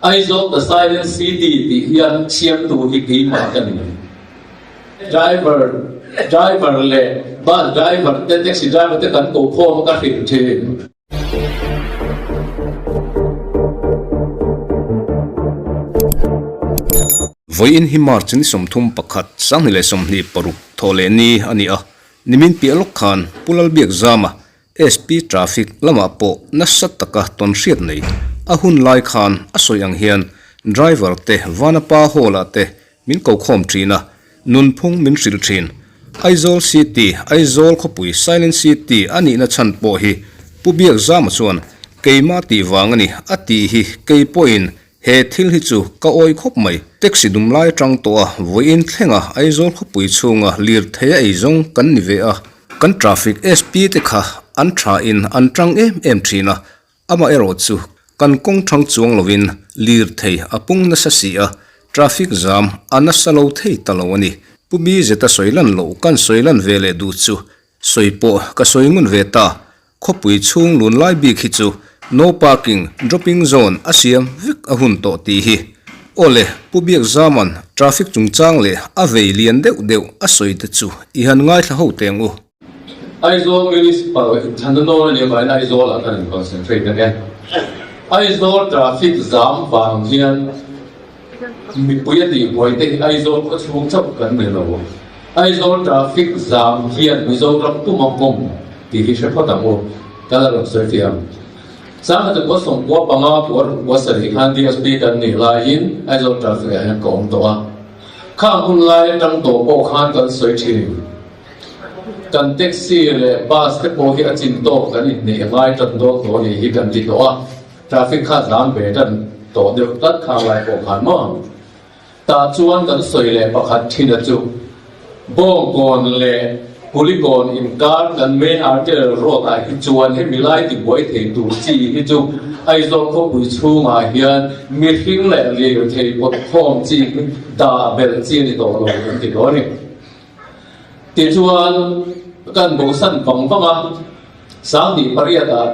Aizawl the silent city tih hian siamtu hi keimah ka ni. Driver driver leh bus driver te taxi driver te kan ko khawm a ka hrilh thin. Vawiin hi March ni 31, 2026 thawh leh ni a ni a, nimin piah lawk khan Pu Lalbiakzama SP Traffic lamah pawh nasa taka tawn hriat nei. A hun lai khan a sawi ang hian driver te Vanapa Hall ah te min ko khawm thin a, nunphung min hrilh thin. Aizawl City, Aizawl khawpui Silent City a nihna chhan pawh hi Pu Biakzama chuan keimah tih vang a ni a tih hi kei pawhin he thil hi chu ka awi khawp mai. Taxi dum lai atang tawh a vawiin thlenga Aizawl khawpui chhunga lirthei a eizawng kan ni ve a. Kan traffic SP te kha an tha in an tang em em thin a, amaherawh chu kan kawng thang chuang lovin lirthei a pung nasa si a, traffic jam a nasa lo thei ta lo a ni. Pu Bizeta sawi lan loh kan sawi lan ve leh duh chu sawi pawh ka sawi ngun ve ta, khawpui chhung lun lai bik hi chu no parking, dropping zone a siam vek a hun tawh tih hi. Awle, Pu Biakzaman traffic chungchang leh a vei lian deuh deuh a sawi te chu i han ngaithla ho teng u. Aizawl Municipal inthlanna nawn a nih avangin Aizawl ah kan in concentrate ang e. Aizawl traffic zam vang hian mipui a tihbuai te hi Aizawl khawchhung chauh kan ni lo. Aizawl traffic zam hian Mizoram pum a nghawng tih hi hre phawt ang u. Ka la rawn sawi fiah ang. Sangha kua 95 kua ruk kua sarih khan DSP kan nih laiin Aizawl traffic ah hian ka awm tawh a. Khang hun lai atang tawh pawh khan kan sawi thin. Kan taxi leh bus te pawh hi a chin tawk kan inneih ngai tan dawn tawh a nih hi kan ti tawh a. Traffic kha zam ve tan tawh deuh tlat khang lai pawh khan maw? Tah chuan kan sawi leh pakhat thin a chu Bawngkawn leh Kulikawn inkar kan main arterial road ah hi chuan hemi lai tibuai thei tur chi hi chu Aizawl khawpui chhungah hian mihring leh lirthei pawtkhawm chi hi dah belh chi a ni tawh lo kan ti dawn a ni. Tichuan kan bosan vang vang a, 2008 ah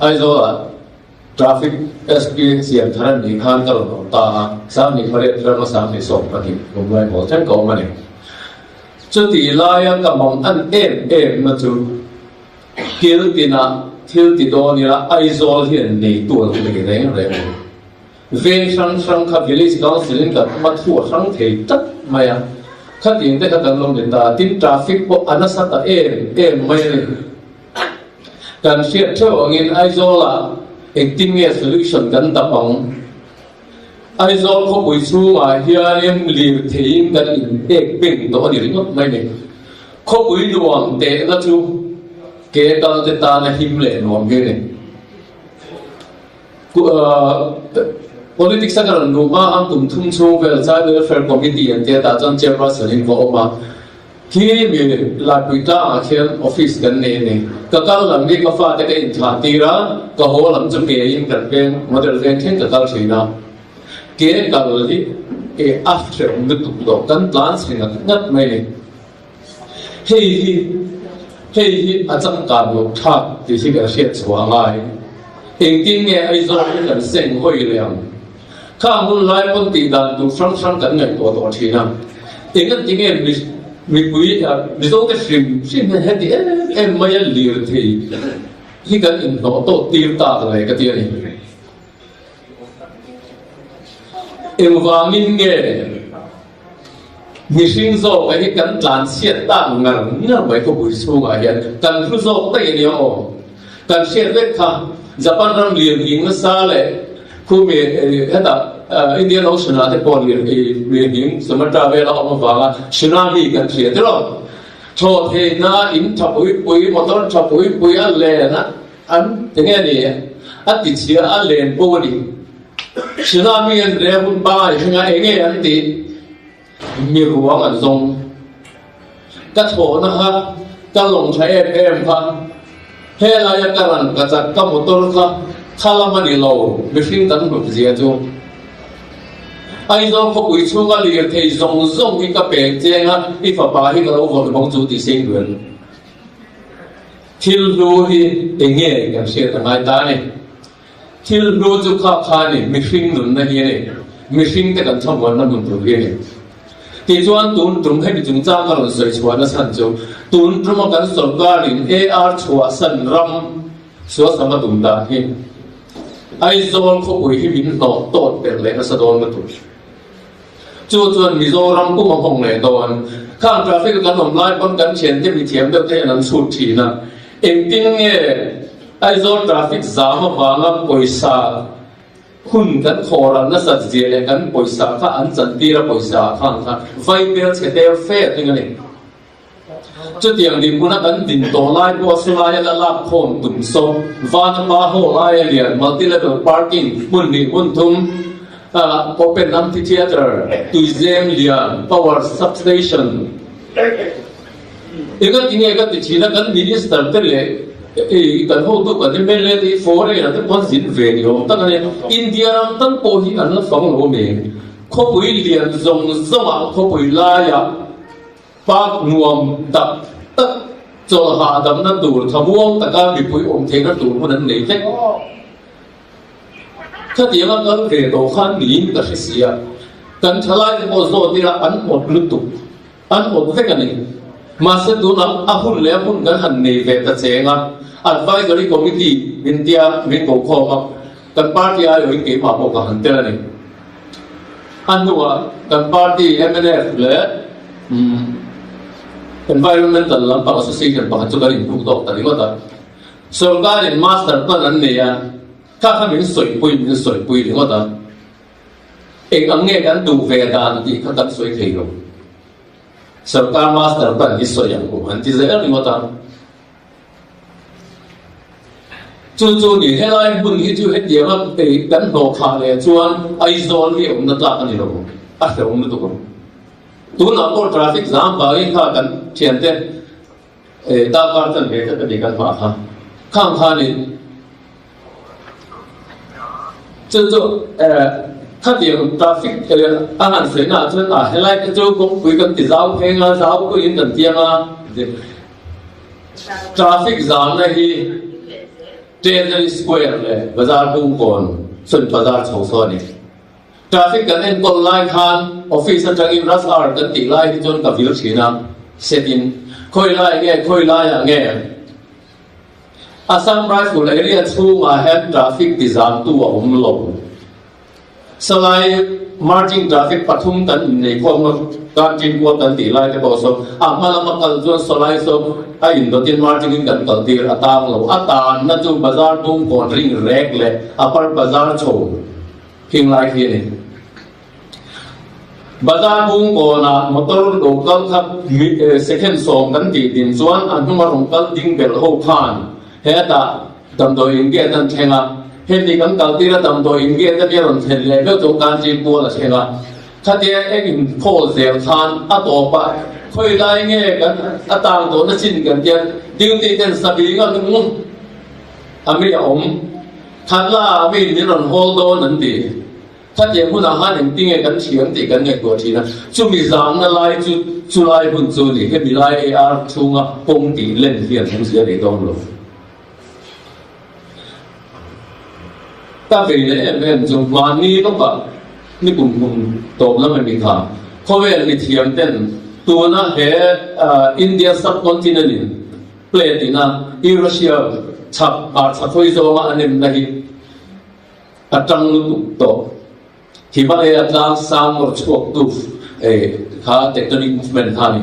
Aizawl ah Traffic SP siam thar an nih khan ka rawn awm ta a, 28 rama 32 kum lai mawl thleng ka awm a ni. Chutih laia ka mang an em em na chu thil tinah thil ti dawn ila Aizawl hian neitu an nei reng reng a ni. Veng hrang hrang kha Village Council in kan awm a, thu a hrang thei tlat mai a, khatiang te kha kan lo ni ta. Tin, traffic pawh a nasa ta em em mai a ni. Kan hriat theuh angin Aizawlah engtin nge solution kan dap ang? Aizawl khawpui chhungah hianin lirtheiin kan inpek beng tawh a ni ringawt mai ni. Khawpui nuam tehna chu ke kal te tana him leh nuam hi a ni. Politics a ka rawn luh hma ang kum thum chhung vel Child Welfare Committee an tia tah chuan chairperson in ka awm a. Khi mi Laipui tlangah khian office kan nei a ni. Ka kal lam hi ka fate ka inthlah tir a, ka haw lam chu ke in kan veng model veng thleng ka kal thin a. Ke kal hi ke a hrehawm lutuk tawh, kan tlan chhe ngat ngat mai a ni. Hei hi hei hi a changkan loh thlak tih hi kan hriat chhuah a ngai. Engtin nge Aizawl hi kan seng hawi leh ang? Khang hun lai pawn tih dan tur hrang hrang kan ngaihtuah tawh thin a. Engan ti nge mipui Mizote hrim hrim hian heti em em mai a lirthei hi kan inhnawh tawh tir tak le ka ti a ni. Engvangin nge mihring zawka hi kan tlanchhiat tak ngar ngar mai khawpui chhungah hian kan hlu zawk daih a nia aw. Kan hriat vek kha Japan ram lirnghing nasa leh khumi hetah Indian Ocean ah te pawh lirnghing Sumatra vela awm avanga tsunami kan hria tiraw. Thaw theihna in tha pui pui motor tha pui pui a len a an tinge ni a ti chhia a len pawh a ni. Tsunami an reh hun pangai hringa enge an tih Mi ruang an zawng. Ka thawhna kha ka lawng tha em em kha. Helaia ka ran ka chak ka motor kha kha lam a ni lo, mihring kan hlut zia chu. Aizawl khawpui chhunga lirthei zawng zawng hi ka pek cheng a, i fapa hi ka lo vawrh bawk chu tih seng duh em? Thil hlu hi eng nge kan hriat a ngai ta a ni. Thil hlu chu kha kha a ni, mihring nunna hi a ni, mihringte kan thlamuanna hmun tur hi a ni. Tichuan tun tum hemi chungchang ka rawn sawi chhuahna chhan chu tun tuma kan sawrkarin AR chhuahsan ram suasam a tum dan hi Aizawl khawpui hi min hnawh tawt belh leh nasa dawn lutuk. Chu chuan Mizoram pum a hawng leh dawn. Khang traffic a kan awm lai pawn kan thiante mithiam deuh te hian an chhut thin a. Engtin nge Aizawl traffic zam avanga pawisa hun kan khawhral nasat zia leh kan pawisa kha an chantir a pawisa ah khan kha vai bel chhe tel fe a tling a ni. Chutiang dinhmuna kan din tawh lai pawh sulaia la lak khawm tum saw Vanapa Hall aia lian multi level parking hmun hnih hmun thum open amphitheatre tuizem lian power substation Enga tinge ka ti thin a kan minister te leh kan hotu kan mla te hi foreign ah te pawh an zin ve ni awm tak a ni. India ram tan pawh hi an la fang lo a mi. Khawpui lian zawng zawng ah khawpui laiah Park nuam tak tak chawlh hahdamna tur thamuang taka mipui awm theihna tur hmun an nei vek. Khatianga kal ve tawh khan niin ka hre si a, kan thalaite pawh zawt ila an awt lutuk, an awt vek a ni. Mahse tunah a hun leh a hmun kan han nei ve ta cheng a, Advisory Committee min tia min ko khawm a, kan party aiawhin keimah pawh ka han tel a ni. A hnuah kan party mnf leh Environmental lampang Association pakhat chu kan inhmuh tawk ta ringawt a. Sawrkarin master plan an nei a, kha kha min sawipui min sawipui ringawt a. Eng ang nge kan duh ve dan tih kha kan sawi thei lo. Sawrkar master plan hi sawi ang u an ti zel ringawt a. Chu chu ni, helai hmun hi chu hetianga kan hnawh thlah leh chuan Aizawl hi awmna tlak a ni lo, a hrehawm lutuk ang. Tunah pawh traffic zam vangin kha kan thiante darkar chanve tlat a ni kan hmah kha. Khang khanin Chu chu khatiang traffic a han sawi naah chuan a helai te chu kawngpui kan ti zau pheng a, zau puiin kan tiang a, traffic zalna hi Treasury Square leh Bazar Bungkawn sawn bazar chho saw a ni. Traffic kan enkawl lai khan office atangin rush hour kan tih lai hi chuan ka vil thin a, set in khawi lai nge khawi laiah nge Assam Rifle area chhungah hian traffic tizamtu a awm lo. Salai marching traffic pathum kan innei khawm a, kan ṭin kual kan tih lai te pawh saw a hma lama kal chuan salai saw a indawtin marching in kan kal tir a tang lo. A tanna chu bazar bungkawn ring rek leh upper bazar chho hing lai khi a ni. Bazar bungkawnah motor lo kal kha second sawm kan tih din chuan a hnunga rawn kal ding belh ho khan hetah damdawi in gate an thleng a, hemi kan kal tir a damdawi in gate ania rawn thlen leh meuh chuan Kanchi pual a thleng a, khatia eng in call zel khan a tawp a, khawi lai nge kan a tang tawhna chin kan tia duty ten sabing a nung a mi a awm, khatla ah mi min rawn hawl dawn an ti. Khatiang hunah khan engtinge kan thiam tih kan ngaihtuah thin a, chumi zamna lai chu chulai hun chu a ni. Hemi lai AR chhunga kawng tih len hian awmzia a nei dawn lo. Ka vei leh em em chu mahni lawkah ni kum kum tawp lam a ni kha. Khawvel mithiam ten tuna he India subcontinent in plate ina Eurasia chhak hmarchhak hawi zawnga a nemna hi A tang lutuk tawh. Himalaya tlang sang ngawr chhuak tu kha tectonic movement kha a ni.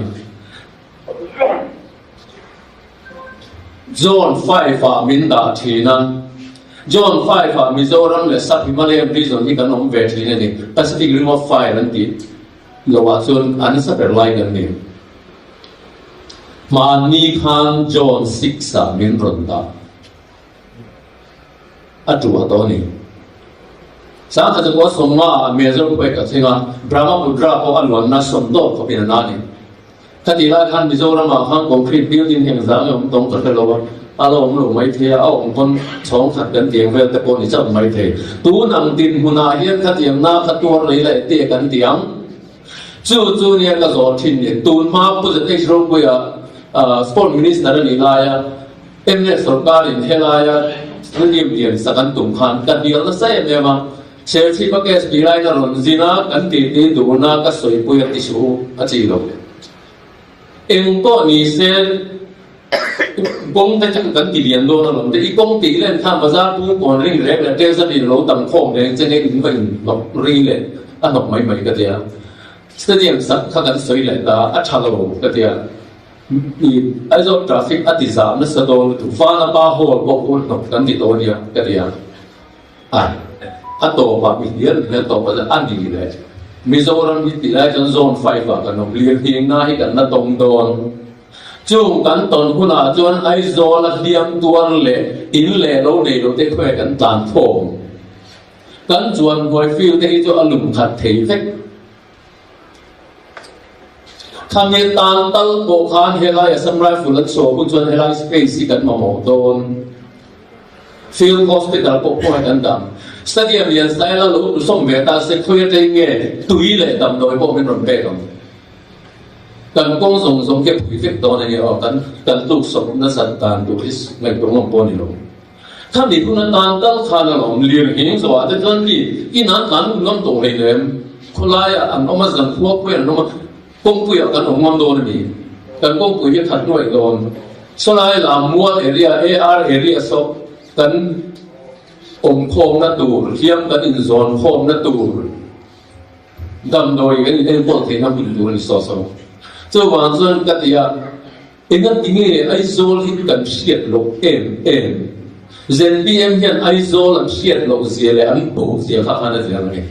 Zone five ah min dah thin a. Zone five ah Mizoram leh Sub Himalayan region hi kan awm ve thin a ni. Pacific Ring of Fire an tih loh ah chuan a nasa ber lai kan ni. Hmanni khan Zone six ah min rawn dah. A tuah tawh a ni. Sangkhat chu pawh sawmnga ah Major Quake a thleng a, Brahmaputra pawh a luanna sawm tawp khawpin a na a ni. Khatih lai khan Mizoram ah khan concrete building eng zang nge awm tawng ka hre lo a, a la awm lo mai thei a, a awm pawn chhawng khat kan tiang vel te pawh ni chauh mai thei. Tun ang dinhmun ah hian khatiang na kha tuar lei leh te kan ti ang. Chu chu nia ka zawh thin ni. Tun hma Pu ZH Ropuia Sport Minister a nih laia, Mnf sorkarin helaia Stadium lian sak an tum khan ka hnial nasa em em a, Serchhip a case tih laiin a rawn zin a, kan titi duhna ka sawipui a ti suh u, a chi lo. Eng pawh ni se kawng te chu kan ti lian dawn alawm te, i kawng tih len khan bazar pung kawn ring reng leh tel zat in lo tam khawm reng che nge in va in hnawk ri leh a hnawk mai mai ka tia. Stadium sak kha kan sawi leh ta a tha lo ka tia. I Aizawl traffic a ti zah nasa dawn lutuk Vanapa hall pawh khu hnawk kan ti dawn nia ka tia. A a tawpah mi hnial hnial tawp a a ni leh Mizoram hi tih lai chuan zone 5 ah kan awm lirnghingna hi kan la tawng dawn. Chung kan tawn hunah chuan Aizawl a hliam tuar leh in leh lo nei lo te khawi kan tlan khawm. Kan chuan hnuai field te hi chu a lum khat thei vek. Khami tan tal pawh khan helai Assam Rifle an chhuah hun chuan helai space hi kan mamawh dawn. Field Hospital pawh khawngaih kan dah. Stadium lian style a lo tusawm ve ta se khawi atangin nge tui leh damdawi pawh min rawn pek ang. Kan kawng zawng zawng khi a phui vek dawn a nia aw, kan kan tluk sawp nasat dan tur hi ngaihtuah ngam pawh a ni lo. Khami hun atan tal khan alawm lirnghing zawhah te chuan mi inah an tlan ngam tawh hleinem, khawlaiah an awm a, zankhua khawiah an awm a, Kawngpuiah kan awm ngam dawn a ni. Kan kawngpui hi a that nuaih dawn. Sawlai lam mual area, AR area saw kan awm khawmna tur, hliam kan inzawn khawmna tur, damdawi kan inenkawl theihna hmun tur a ni saw saw. Chuvang chuan ka ti a, engati nge Aizawl hi kan hriat loh em em? ZPM hian Aizawl an hriat loh zia leh an bo zia kha khan a ziak a ni.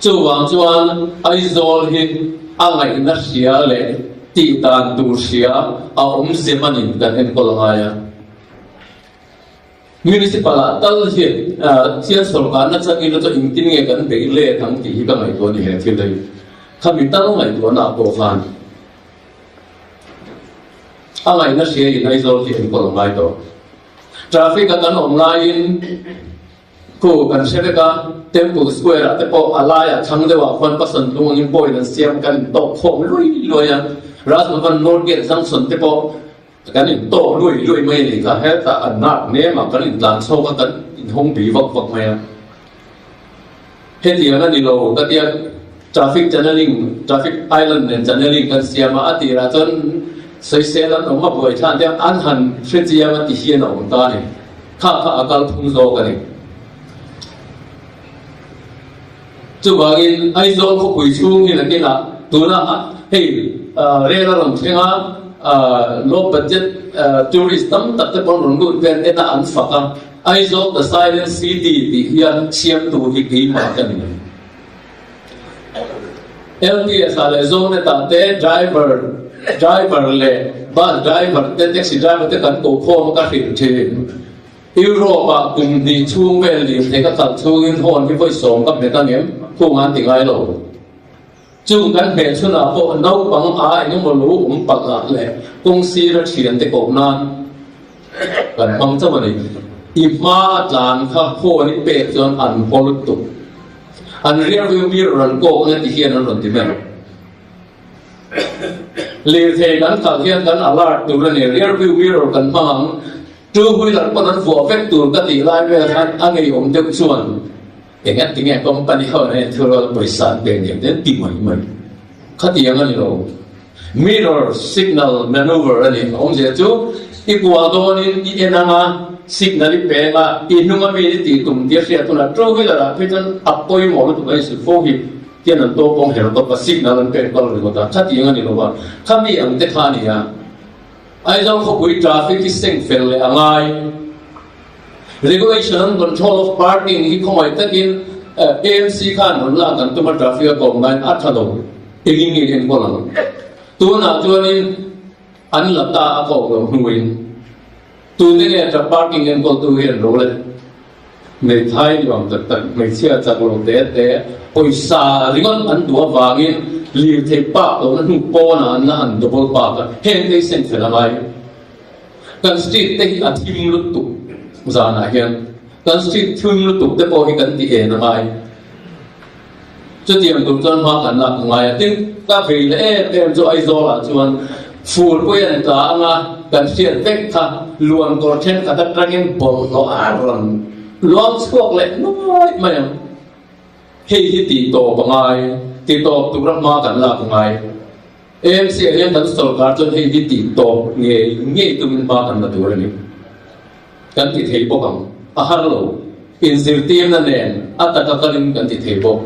Chuvang chuan Aizawl hi a ngaihna hria leh tih dan tur hria a awmze manin kan enkawl a ngai a. Municipal ah tal hi thian sawrkarna changin chu engtin nge kan beih let ang tih hi ka ngaihtuah a ni he thil hi. Khami tal ngaihtuahna ah pawh khan a ngaihna hria in Aizawl hi enkawl a ngai tawh. Traffic a kan awm laiin khu kan hre vek a, Temple Square ah te pawh a laiah thlang deuh ah khuan Pasan tlung angin point an siam kan in tawk khawm luai luai a, Raj Bhavan North Gate Junction te pawh kan in tawk luai luai mai a nih kha, hetah an nak nem ah kan in tlan chhawk a kan in hawng bih vak vak mai a. Hetiang a ni lo ka tia traffic channeling, traffic island nen channeling kan siam a, a tirah chuan sawisel an awm a buai thlan te an han hre chiang a ti hian a awm ta a ni. Kha kha a kal phung zawk a ni. Chuvangin Aizawl khawpui chhung hi nakinah tuna hei rel a rawn thleng a, low budget tourist tam tak te pawh an rawn lut vel en a an fak a. Aizawl the silent city tih hian siamtu hi keimah ka ni. LTS ah leh Zonet ah te driver driver leh bus driver te taxi driver te kan koh khawm a ka hrilh thin. Europe ah kum hnih chhung vel lirthei ka khalh chhungin horn hi vawi sawm ka hmet angem? Khung an ti ngai lo. Chung kan hmeh chhunah pawh naupang a eng emaw lo awm palh ah leh kawng sira thiante koh nan kan hmang chauh a ni. I hma a tlan kha hawn i pek chuan an haw lutuk. An rear view mirror an kawk anga ti hian an rawn ti mai. Lirthei kan khalh hian kan alert tur a ni. Rear view mirror kan hmang ang. Two wheeler pawn an vuah vek tur ka tih lai vel khan a ngeiawm deuh chuan Eng ti nge company ho hian thil rual pawisa an pek niam te an ti mai mai. Khatiang a ni lo. Mirror signal maneuver a ni. A awmzia chu i kual dawnin i en anga signal i peng a, i hnung ami i tih tum tia hriat hunah two wheeler ah phei chuan a pawimawh lutuk a insulh fo hi tian an tawp pawng her tawp a signal an pek kal ringawt a. Khatiang a ni lo a. Khami ang te kha a ni a. Aizawl khawpui traffic hi seng fel leh a ngai. Regulation and Control of Parking hi khawngaih takin AMC khan rawn lak an tum a, traffic a kawm laiin a tha lo engin nge enkawl ang? Tunah chuanin an la ta a kawk loh hnuin tute nge tra parking enkawltu hi an ro le? Hmeithai nuam tak tak, hmeichhia chak lo te te pawisa ringawt an duh avangin lirthei park lohna hnu pawnah an la han double park a, heng te hi seng fel a ngai. Kan street te hi a thim lutuk zanah hian kan street thim lutuk te pawh hi kan ti en a ngai. Chutiang tur chuan hma kan lak a ngai a. Tin, ka vei leh em em chu Aizawlah chuan fur pawh hi an tla ang a. Kan hriat vek kha luan kawr thenkhat atangin bawlhhlawh a rawn luang chhuak leh nuai mai ang. Hei hi tih tawp a ngai, ti tawp tura hma kan lak a ngai. AMC ah hian kan sawrkar chuan hei hi tih tawp ngei ngei tumin hma kan la tur a ni. Kan ti thei bawk ang, a har lo. Inzirtirna nen a taka kalin kan ti thei bawk.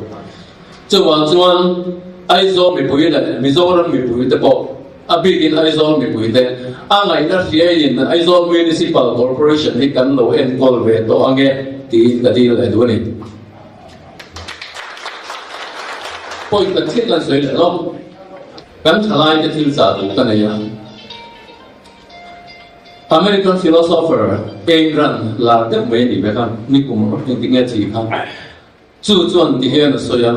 Chuvang chuan Aizawl mipui leh Mizoram mipui te pawh, a bikin Aizawl mipui te, a ngaihna hriaiin Aizawl Municipal Corporation hi kan lo enkawl ve tawh ange tiin ka dil leh duh a ni. Point kan thil kan sawi leh lawk. Kan thalaite thil chah duh ka nei a. American philosopher Ayn Rand lar deuh mai a nih vek a, nikum engtik nge chi kha? Chu chuan ti hian a sawi a,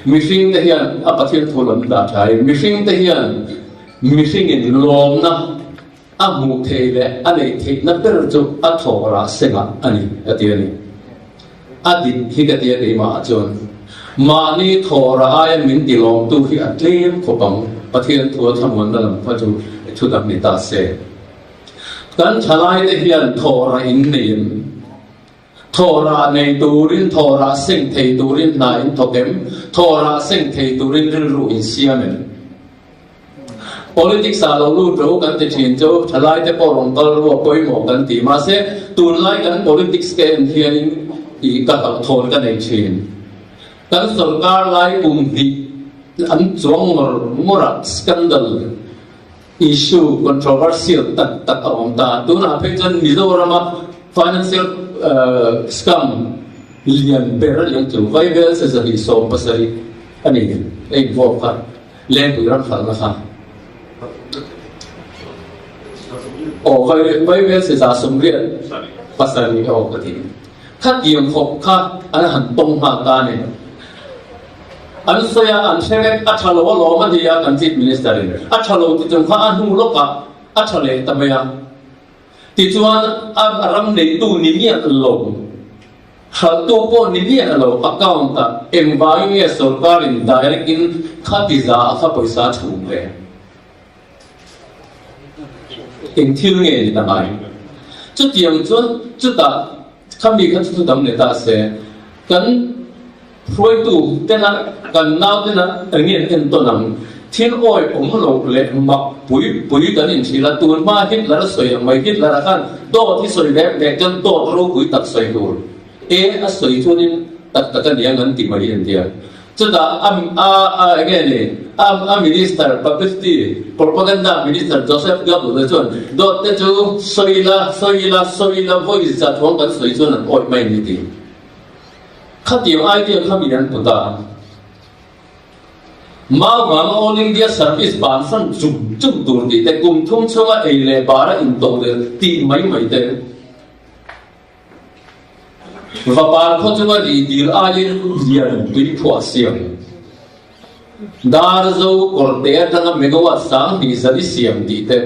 Mihring te hian a Pathian thu lam dah tha in, mihring te hian mihringin lawmna a hmuh theih leh a neih theihna ber chu a thawk rah sengah a ni, a ti a ni. A dik hi ka ti a keimah ah chuan mahni thawh rah aia min ti lawmtu hi a tlem khawp ang, Pathian thu a thlamuanna lam kha chu thu dang ni ta se. Kan thalai te hian thawh rah in nei em? Thawh rah nei turin thawh rah seng thei turin hna in thawk em? Thawh rah seng thei turin rilru in siam em? Politics ah lo lut ro kan ti thin chu thalai te pawh rawn kal ru a pawimawh kan ti. Mahse, tunlai kan politics ka en hianin ih ka hlauhthawn ka nei thin. Kan sorkar lai kum hnih an chuang ngawr ngawr a, scandal, issue controversial tak tak a awm ta. Tunah phei chuan Mizorama financial scam lian ber a ni ang chu, Vaibel 270 a ni a involve kha. Lengpui ram hralhna kha aw Vaibel 187 aw ka ti. Khatiang khawp kha an han tawng nghal ta a ni. An sawi a, an hre vek, a tha lo alawm a ni a kan Chief Minister in a tha lo ti chung kha a hnu lawkah a tha leh ta mai a. Tichuan a ram neitu ni miah lo. Hralhtu pawh ni miah lo account ah engvangin nge sorkar in direct in kha ti za a kha pawisa a chhum ve? Eng thil nge ni ta ngai? Chutiang chuan chutah khami kha chu thudang ni ta se kan Hruaitu tena kan nau tena eng nge an entawn ang? Thil awi awm loh leh mak pui pui kan inhrilh a, tun hma Hitler a sawi ang mai, Hitler a khan dawt hi sawi vek vek chuan dawt ropui tak sawi tur e a sawi chuanin tak tak a niang an ti mai an tia. Chutah a a a eng nge ni a a minister publicity propaganda minister Joseph Goebbels a chuan dawt te chu sawi la sawi la sawi la vawi za thuang kan sawi chuan an awih mai ni ti. Khatiang idea kha min an put a. Mau vanga All India Service bansan chum chum tur tih te, kum thum chhunga ei leh bara intodelh tih mai mai te, vapar khaw chunga ri dil aiin lian tui phuah siam. Darzo kawrte atanga megawatt 2000 i siam tih te,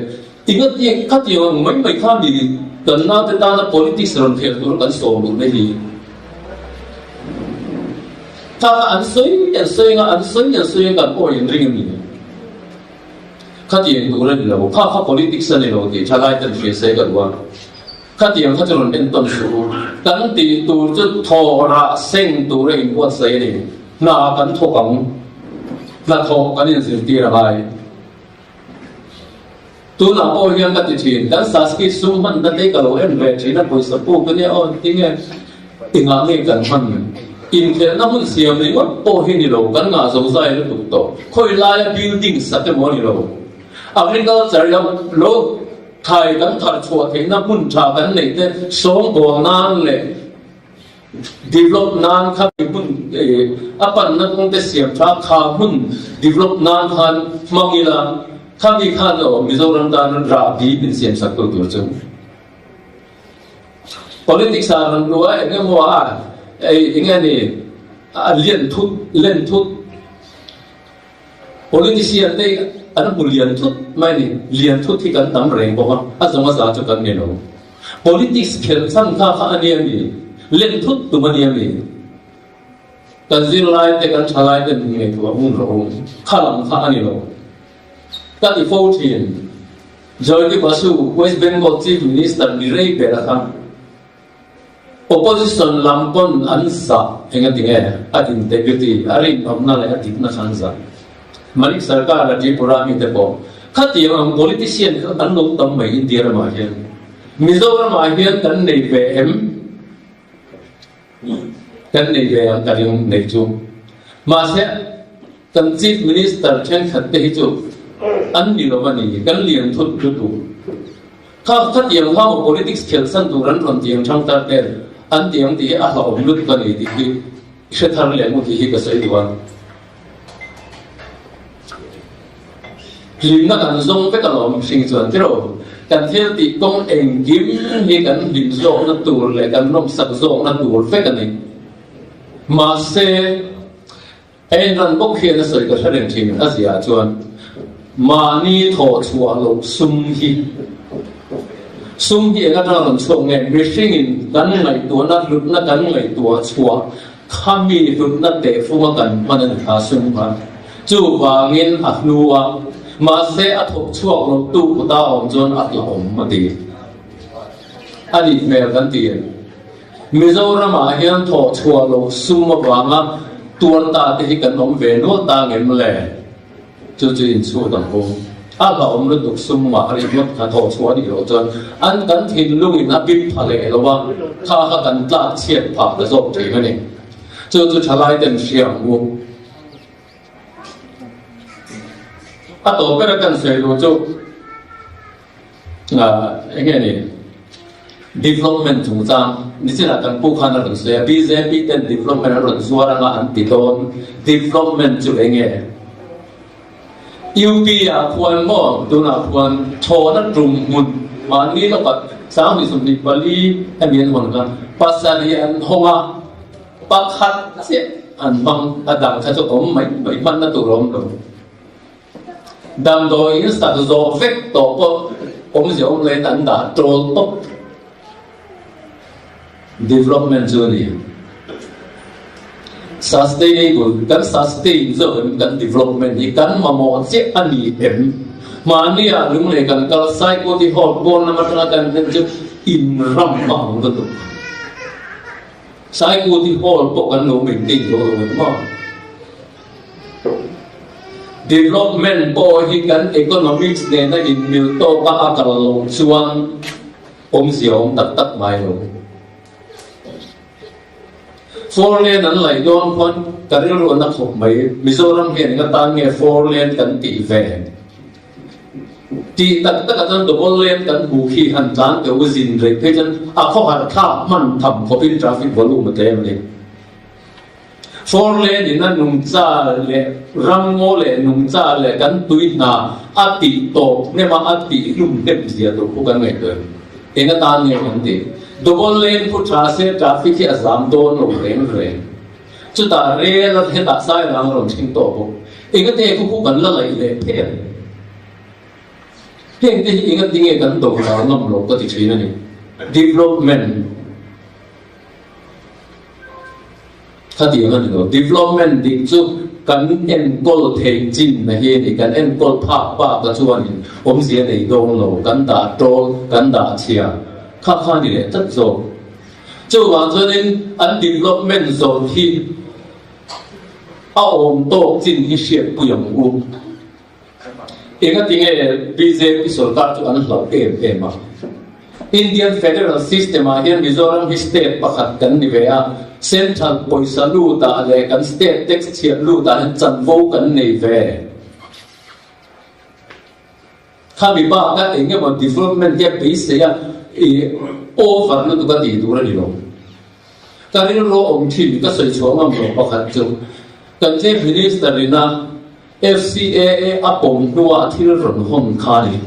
tinga khatiang ang mai mai kha mi kan naute tana politics rawn khel tur kan sawm duh na hi. Kha kha an sawi an sawi anga an sawi an sawi anga kan awi an ring a ni. Khatiang tur a ni lo, kha kha politics a ni lo tih thalai ten hria se ka duh a. Khatiang kha chu rawn entawn suh u. Kan tih tur chu thaw rah seng tur a inbuatsaih a ni. Hna kan thawk ang. Hnathawh kan inzirtir a ngai. Tunah pawh hian ka ti thin, kan Saski sum hmanna te ka lo en ve thin a, pawisa puk a nia aw tinge engah nge kan hman? Inkhelhna hmun siam ringawt pawh hi ni lo, kan ngah zo zai lutuk tawh. Khawi laia building sak emaw a ni lo. Agriculture lam lo. Thai kan thar chhuah theihna hmun tha kan neih te sawngbawl nan leh develop nan kha hmun a panna kawng te siam tha kha hmun develop nan khan hmang ila khami khan aw Mizoram tan rahbi min siam sak tu tur chu politics ah rawn luh a eng emaw a eng nge ni a lian thut len thut. Politician te an hmu lian thut mai a ni. Lian thut hi kan tam reng bawk a, a zawng a za chu kan ni lo. Politics khelh chhan kha kha a nia mi? Len thut tum a nia mi? Kan zirlai te, kan thalai te min ngaihtuah ngun rawh u. Kha lam kha a ni lo. Ka ti fo thin. Jyoti Basu, West Bengal Chief Minister ni rei ber a kha. Opposition lam pawn an zah engati nge a integrity, a rinawmna leh a dikna kha an zah. Manik Sarkar a Tripura mite pawh khatiang ang politician kha kan lo tam mai India ramah hian. Mizoramah hian kan nei ve em? Kan nei ve ang ka ring nei chu. Mahse kan Chief Minister thenkhat te hi chu an ni lo a ni, kan lian thut lutuk. Kha khatiang kha maw politics khelh san tur an rawn tiang thang tar ten an ti ang tih hi a hlauhawm lutuk a ni tih hi hre thar leh ngut hi ka sawi duh a. Hlimna kan zawng vek alawm mihring chuan tiraw kan thil tih kawng engkim hi kan hlim zawkna tur leh kan nawmsak zawkna tur vek a ni. Mahse. Hei ran bawk hian a sawi ka hre reng thin a ziah chuan mahni thawh chhuah loh sum hi sum hi eng atanga rawn chhuak nge mihringin kan ngaihtuahna hlutna kan ngaihtuah chhuah khami hlutna tehfunga kan hman a ni kha sum kha chuvangin a hlu a mahse a thawk chhuak loh tu kawta awm chuan a hlauhawm a ti a nih hmel kan ti. Mizoramah hian thawh chhuah loh sum avanga tuar ta te hi kan awm ve nual ta ngem le? Chu chu inchhut ang u. A hlauhawm lutuk sum mah a ringawt kha thawh chhuah a nih loh chuan an kan thinlungin a bip pha leh lo a, kha kha kan tlak chhiat phah ta zawk thin a ni. Chu chu thalai ten hria ang u. A tawp ber a kan sawi duh chu. Eng nge ni? Development chungchang nichinah kan pu khan a rawn sawi a, bjp ten development an rawn zuar anga an ti dawn, development chu eng nge? UP ah khuan maw tunah khuan thawhna tum hmun mahni lawkah 2024 hemi an hawn kha pasarih an hawng a, pakhat chiah an hmang, a dang kha chu awm mai mai hmanna tur a awm lo. Damdawi in sak zawh vek tawh pawh awmzia awm loin an dah tawl tawp. Development chu a ni. Sustainable, kan sustain zawk em kan development hi kan mamawh chiah a ni em? Mahni ah lunglei kan kal Saikawti Hall pawn lam atanga kan hlen chu in ram a ang lutuk. Saikawti Hall pawh kan lo maintain zo lo em maw? Development pawh hi kan economics nena inmil tawka a kal loh chuan awmzia awm tak tak ngai lo. Four lane an laih dawn khuan ka rilru a na khawp mai. Mizoram hian eng atan nge four lane kan tih ve? Tih tak takah chuan double lane kan hmuh khi han tlan teh u zin rei phei chuan a khawhar thlak hman tham khawpin traffic volume a tlem a ni. Four lane in a nungcha leh ramngaw leh nungcha leh kan tui hna a tih tawp hnem a, a tih hlum hnem zia tur khu kan ngaihtuah em? Eng atan nge kan tih? Double lane khu tha se traffic hi a zam dawn lo reng reng. Chutah rel a hetah sairang a rawn thleng tawh bawk. Engate khu khu kan la laih leh phel. Hengte hi engati nge kan do ral ngam lo ka ti thin a ni. Development. Khatiang a ni lo. Development dik chu kan enkawl theih chin na hi a ni. Kan enkawl phak bak a chuanin awmzia nei dawn lo. Kan dah tawl, kan dah chhia kha kha a ni leh tlat zawk. Chuvang chuanin an development zawrh hi a awm tawk chin hi hriatpui ang u. Engati nge bjp sorkar chu an hlauh em em a? Indian Federal System ah hian Mizoram hi state pakhat kan ni ve a, Central pawisa lut ah leh kan state tax chhiat lut ah hian chanvo kan nei ve. Khami bak a eng emaw development te beisei a i over lutuk a tih tur a ni lo. Ka rilru a awm thin ka sawi chhuah ngam lo pakhat chu kan Chief Minister in a FCAA a pawm hnua thil rawn hawn kha a ni.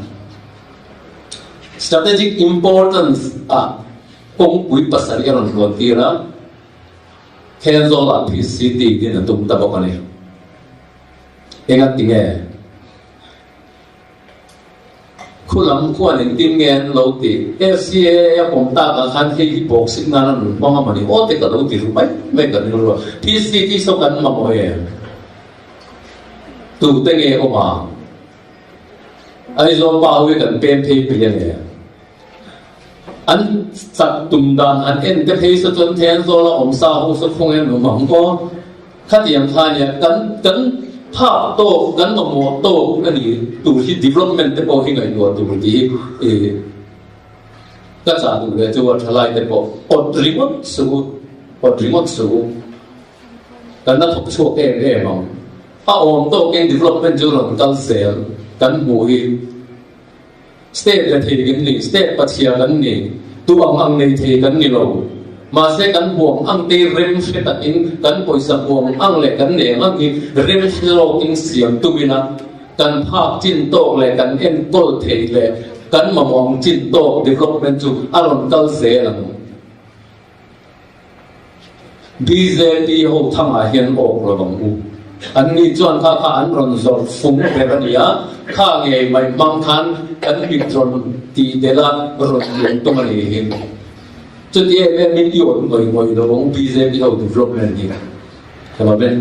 Strategic importance ah kawngpui pasarih a rawn hluan tir a, Thenzawl ah PCT din a tum ta bawk a ni. Enga tinge? Khu lam khuan engtin nge an lo tih? FCAA a pawm tak ah khan hei hi bawk sik nan a rawn hmang a mawni aw te ka lo ti ru mai mai ka rilru a. PCT saw kan mamawh em? Tute nge awm ang? Aizawl pa ho hi kan pem phei peih a ni. An chak tum dan an en te phei saw chuan Thenzawl a awm sa ho saw khawng em awm ang aw. Khatiang kha nia kan kan phak tawk kan mamawh tawk a ni tur hi development te pawh hi ngaihtuah tur tih hi ih ka chah duh leh chu a thalai te pawh awt ringawt suh u awt ringawt suh u kan la thawk chhuak em em ang. A awm tawkin development chu rawn kal zel kan hmuh hi. State la thei kan ni, state pachhia kan ni, tu ang ang nei thei kan ni lo. Mahse kan huam ang te rem hre takin kan pawisa huam ang leh kan nei ang ang hi rem hre zawkin siam tum ila kan phak chin tawk leh kan enkawl thei leh kan mamawh ang chin tawk development chu a rawn kal zel ang. Bjp ho thangah hian awk lo ang u. An ni chuan kha kha an rawn zawrh fung ber a ni a, kha ngei mai hmang khan kan mit rawn tih delh a, rawn lian tum a ni hi. Chuti em em in i awt ngawih ngawih lo ang u bjp ho development hi. Ka lo en.